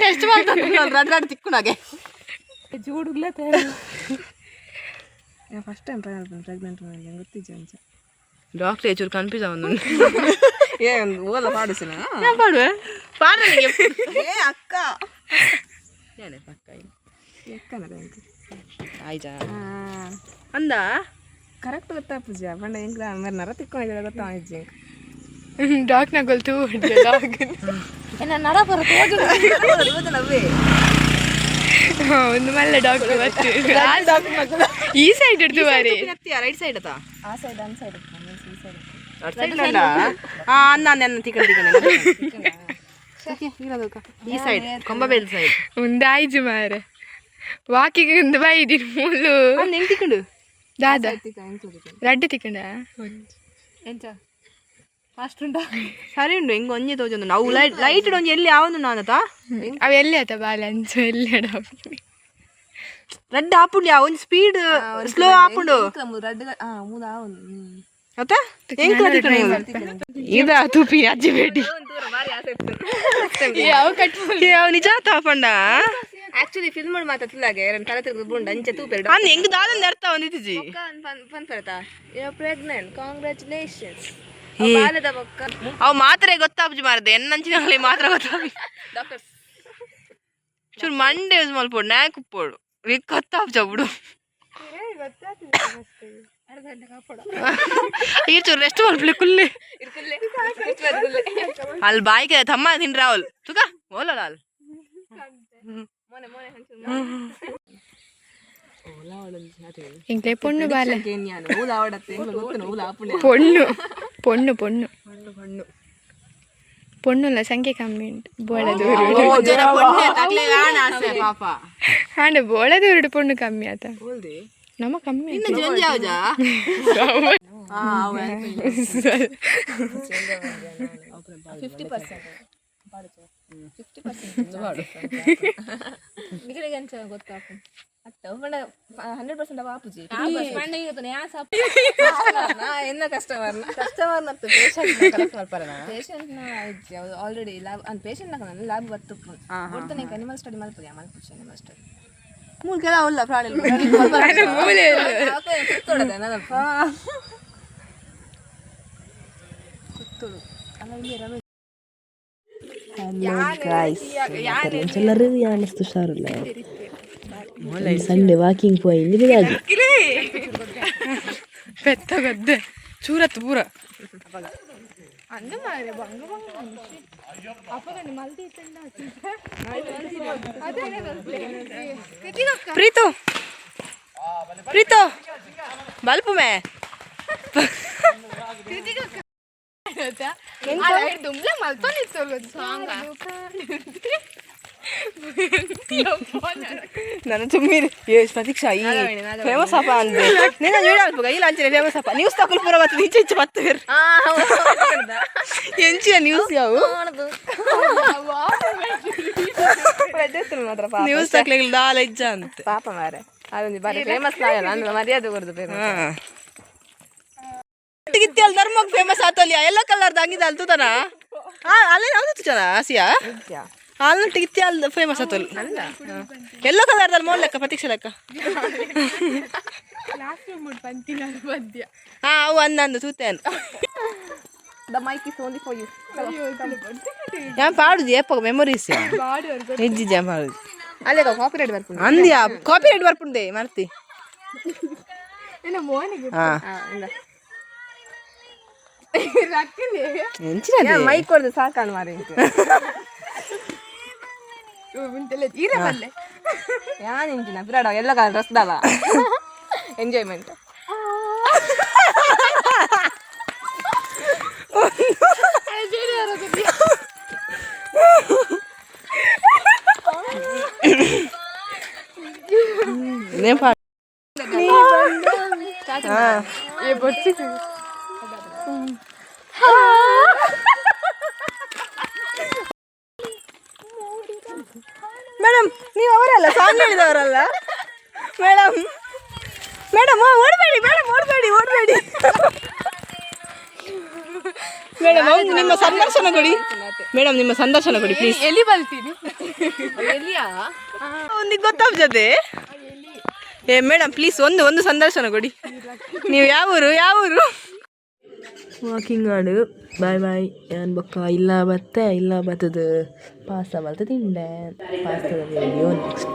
ಎಷ್ಟು ರಡ್ ರಡ್ ತಿಕ್ಕುನಾಗೆ first time pregnant ಗೊತ್ತಿಜ್ಜಿ ಅಂಚ. ಡಾಕ್ಟರ್ ಚೂರು ಕನ್ಫ್ಯೂಸ್ ಅವನು. ಏ, ಓಲ ಪಾಡಿಸಿನ. ಪಾಡುವೆ ಪಾಡ. ಏ ಅಕ್ಕ. ಪಕ್ಕ. ಎಕ್ಕನ. ಆಯ್ತಾ ಅಂದ. ಕರೆಕ್ಟ್ ಗೊತ್ತಾಪುಜಿ ಪಂಡ ಎಂಕ್ಲ ಮೇರೆ ನರ ತಿಕ್ಕೊಂಡಿದ್ರೆ ಗೊತ್ತಾಯ್ಜಿ. ಡಾಕ್ನ ಗೊಲ್ತು. ನರ ಬರ. ಒಂದು ಮಲ್ಲ ಡಾಕ್ಟರ್ ಬತ್ತು ಈ ಸೈಡ್ ಹಿಡ್ದು ಬಾರಿ. ರೈಟ್ ಸೈಡ್ ಅತಾ? ಆ ಸೈಡ್ ಅನ್ ಸೈಡ್ ಈ ಸೈಡ್. ರೈಟ್ ಸೈಡ್ ಹಾ ಅನ್ನ ಅನ್ನ ತಿಕ್ಕಂಡು ತಿಕ್ಕಂಡು ಈ ಸೈಡ್ ಕೊಂಬಬೇಲ್ ಸೈಡ್. ಒಂದಾಯ್ಜು ಮಾರೆ ವಾಕಿಗೆ ಒಂದು ಬೈದಿ ಮುಳ್ಳು. ಅಂದ್ ಹೆಂಗ್ ತಿಕ್ಕಂಡು? ದಾದ ರಡ್ಡು ತಿಕ್ಕಂಡ. ಎಂಚ ಫಾಸ್ಟ್ ಉಂಟಾ? ಸರಿ ಉಂಡು. ಹೆಂಗ್ ಒಂಜೆ ತೋಜೊಂದು ನಾವು ಲೈಟ್ ಲೈಟ್ ಒಂಜಿ ಎಲ್ಲಿ ಯಾವನು ನಾನತ. ಅವ ಎಲ್ಲಿ ಆತ ಬಾಲೆ ಅಂಚ ಎಲ್ಲಿ ಅಡ. ರಡ್ಡ್ ಆಪುಂಡು ಯಾವ ಒಂಜಿ ಸ್ಪೀಡ್ ಸ್ಲೋ ಆಪುಂಡು. ರಡ್ಡು ಆ ಮೂಲ. ಅತ್ತ ಎಂಕ್ಲ ತಿಕ್ಕಂಡು ಇದ ತುಪಿ ಅಜ್ಜಿ ಬೇಟಿ. ಯಾವ ಕಟ್. ಅವ್ ನಿಜ ತಾಪಂಡ. ಆಕ್ಚುಲಿ ಫಿಲ್ಮ್ ಮಾಡಿ ಮಾತಾಡ್ತಿಲ್ಲಾಗೆ ತಲೆ ತಿರುಗಿ ಬುಂಡ್ ಅಂಚೆ ತೂಪೆರಡು. ಅಂದ್ ಹೆಂಗ್ ದಾದಂದ ಅರ್ಥ ಒಂದಿತ್ತಿಜಿ. ಪನ್ಪರತಾ, you pregnant, congratulations. ಏ. ಬಾಲದ ಬೊಕ್ಕ. ಅವ್ ಮಾತ್ರೆ ಗೊತ್ತಾಪುಜಿ ಮಾರದೆ ಎನ್ನಂಚಿನ ಮಾತ್ರ ಗೊತ್ತಾಪಿ. ಡಾಕ್ಟರ್ಸ್. ಚೂರು ಮಂಡೆ ಯೂಸ್ ಮಲ್ಪೊಡು ನ್ಯಾಕ್ ಉಪ್ಪೋಡು ವಿಕ್ ಗೊತ್ತಾಪುಜ ಬಿಡು. ಈ ಚೂರು ರೆಸ್ಟ್ ಮಲ್ಪಲೆ ಕುಲ್ಲೆ. ಅಲ್ಲಿ ಬಾಯಿಗೆ ತಮ್ಮ ತಿನ್ರ ಅವಲ್ ತುಕ ಓಲಲ್ಲ ಅಲ್ಲಿ. ಮೋನೆ ಮೋನೆ. ಎಂಕ್ಲೆ ಪೊಣ್ಣು ಬಾಲೆ. ಊಲ ಆವಡತ್ತೆ ಗೊತ್ತು ಊಲ ಆಪುಂಡೆ. ಪೊಣ್ಣು ಪೊಣ್ಣು ಪೊಣ್ಣು ಪೊಣ್ಣುಲ ಸಂಖ್ಯೆ ಕಮ್ಮಿ ಉಂಟು ಬೋಳದೂರು. ಆಸೆ ಪಾಪ. ಹಾಂಡ ಬೋಳದೂರುಡು ಪೊಣ್ಣು ಕಮ್ಮಿ ಆತ ನಮ್ಮ ಕಮ್ಮಿ. ನಿನ್ನ ಜೊಂಜಿ ಯಾವ್ದಾ? 50%, 50%. ನಿಗಲಿಗೆ ಅಂಚ ಗೊತ್ತಾಪು ಅತ್ತ ಪಂಡ 100% ಆಪುಜಿ ಪಂಡ ಈಗ ಎನ್ನ ಕಸ್ಟಮರ್ನ ಕಸ್ಟಮರ್ ಮತ್ತು ಪೇಷಂಟ್ ಕಲೆಕ್ಟ್ ಮಲ್ಪರನ. ಪೇಷಂಟ್ನ ಆಲ್ರೆಡಿ ಲ್ಯಾಬ್ ಅಂದ್ ಪೇಷಂಟ್ ನಕ ಲ್ಯಾಬ್ ಬತ್ತುಪ್ಪು ಕೊಡ್ತಾನೆ. ಅನಿಮಲ್ ಸ್ಟಡಿ ಮಲ್ಪುಜಿ, ಮಲ್ಪುಜಿ ಅನಿಮಲ್ ಸ್ಟಡಿ. ಮೂರು ಕೆಲ ಅವಲ್ಲ ಪ್ರಾಣಿ. ಮೂಲೆ. ಕುತ್ತೋಡದೆ ನನ್ನ ಕುತ್ತೋಡು ಅಲ್ಲ ಇಲ್ಲಿ ರಮೇಶ್. ಎಲ್ಲರೂ ಯಾನಸ್ತು ಹುಷಾರಿಲ್ಲ. ಸಂಡೆ ವಾಕಿಂಗ್ ಪೋಯಿ. ಪೆತ್ತ ಗದ್ದೆ. ಚೂರತ್ತು ಪೂರ. ಅಂದು ಮಾರೆ ಬಂಗ ಬಂಗ ಅಪ್ಪಗಂಡು ಮಲ್ದಿ. ಪ್ರೀತು ಪ್ರೀತು ಬಲ್ಪು ಮೇ. ದುಮ್ಲ ಮಲ್ತೊಂದಿತ್ತು ಸಾಂಗ್. ನನ್ನ ತುಮ್ಮಿರಿ ಏ ಪ್ರತೀಕ್ಷಾ ಈ ಫೇಮಸ್ ಅಪ್ಪ ಅಂದೆ ನಿನ್ನ ಜೋಡಿ ಅಲ್ಪ ಇಲ್ಲ ಅಂಚಿನ ಫೇಮಸ್ ಅಪ್ಪ ನ್ಯೂಸ್ ತಕೊಲ್ ಪೂರ ಬತ್ತು ಈಚೆ ಈಚೆ ಬತ್ತು ಎಂಚಿನ ನ್ಯೂಸ್ ಯಾವು ನ್ಯೂಸ್ ತಕ್ಲಿಲ್ಲ ದಾಲ ಇಜ್ಜ ಅಂತ. ಪಾಪ ಮಾರೆ, ಅದೊಂದು ಬಾರಿ ಫೇಮಸ್ ನಾಯಲ್ಲ ಅಂದ್ರೆ ಮರ್ಯಾದೆ ಕೊಡುದು ಫೇಮಸ್. ಗಿತ್ತಿ ಅಲ್ಲಿ ಧರ್ಮಕ್ಕೆ ಫೇಮಸ್ ಆತಲ್ಲಿ ಎಲ್ಲ ಕಲರ್ದ ಅಂಗಿದ ಅಲ್ಲಿ ತೂತನ ಅಲ್ಲೇ ಯಾವ್ದು ಚನ ಆಸಿಯಾ ಅಲ್ಲಿ ಗಿತ್ತಿ ಅಲ್ಲಿ ಫೇಮಸ್ ಆತಲ್ ಎಲ್ಲೋ ಕಲರ್ದಲ್ಲಿ ಮೋಲ್ ಲೆಕ್ಕ ಪ್ರತೀಕ್ಷೆ ಲೆಕ್ಕ. ಕ್ಲಾಸ್ ರೂಮ್ ಪಂತಿನ ಮಧ್ಯ. ಹಾ ಅವು ಅಂದಂದು ತೂತೇನು. The mic is only for you. ಯಾನ್ ಪಾಡುದು ಏಪ ಮೆಮೊರೀಸ್ ನಿಜ್ಜಿ ಜಾನ್ ಪಾಡುದು. ಅಲ್ಲೇ ಕಾಪಿ ರೈಟ್ ಬರ್ಪುಂಡು. ಅಂದ್ಯಾ ಕಾಪಿ ರೈಟ್ ಬರ್ಪುಂಡೆ ಮರ್ತಿ. ಏನ ಮೋನಿಗೆ. ಹಾ. ರಕ್ಕಲೆ. ಎಂಚಿನ? ಮೈಕ್ ಕೊಡ್ದು ಸಾಕಾಣ್ ಮಾರೆ. ಉಂಟೆಲ್ಲ ಈರ ಬಲ್ಲೆ. ಯಾನ್ ಇಂಚಿನ ಪಿರಾಡ ಎಲ್ಲ ಕಾಲ ಡ್ರೆಸ್ ದಾಲ ಎಂಜಾಯ್ಮೆಂಟ್. ನೇನ್ ಪಾಡು. ಏ ಬೊಚ್ಚಿ. ಮೇಡಮ್, ನೀವು ಅವರಲ್ಲ, ಸಾಂಗ್ ಹೇಳಿದವರಲ್ಲ ಮೇಡಮ್? ಮೇಡಮ್, ಓಡಬೇಡಿ ಮೇಡಮ್, ಓಡಬೇಡಿ ಓಡಬೇಡಿ. ಮೇಡಮ್, ನಿಮ್ಮ ಸಂದರ್ಶನ ಕೊಡಿ. ಮೇಡಮ್, ನಿಮ್ಮ ಸಂದರ್ಶನ ಕೊಡಿ ಪ್ಲೀಸ್. ಎಲ್ಲಿ ಬಲ್ತೀನಿ? ಎಲ್ಲಿಯಾ? ಒಂದಿಗೆ ಗೊತ್ತಾಗ್ತದೆ. ಏ ಮೇಡಮ್, ಪ್ಲೀಸ್ ಒಂದು ಒಂದು ಸಂದರ್ಶನ ಕೊಡಿ. ನೀವು ಯಾವ ಊರು, ಯಾವ ಊರು? ವಾಕಿಂಗ್ ಆಡು. Bye bye. ಯಾನ್ ಬೊಕ್ಕ ಇಲ್ಲ ಬತ್ತೆ, ಇಲ್ಲ ಬತ್ತದ ಪಾಸ್ತಾ ಮಲ್ತ ತಿಂಡೆ. ಪಾಸ್ತಾದ ವಿಡಿಯೋ ನೆಕ್ಸ್ಟ್.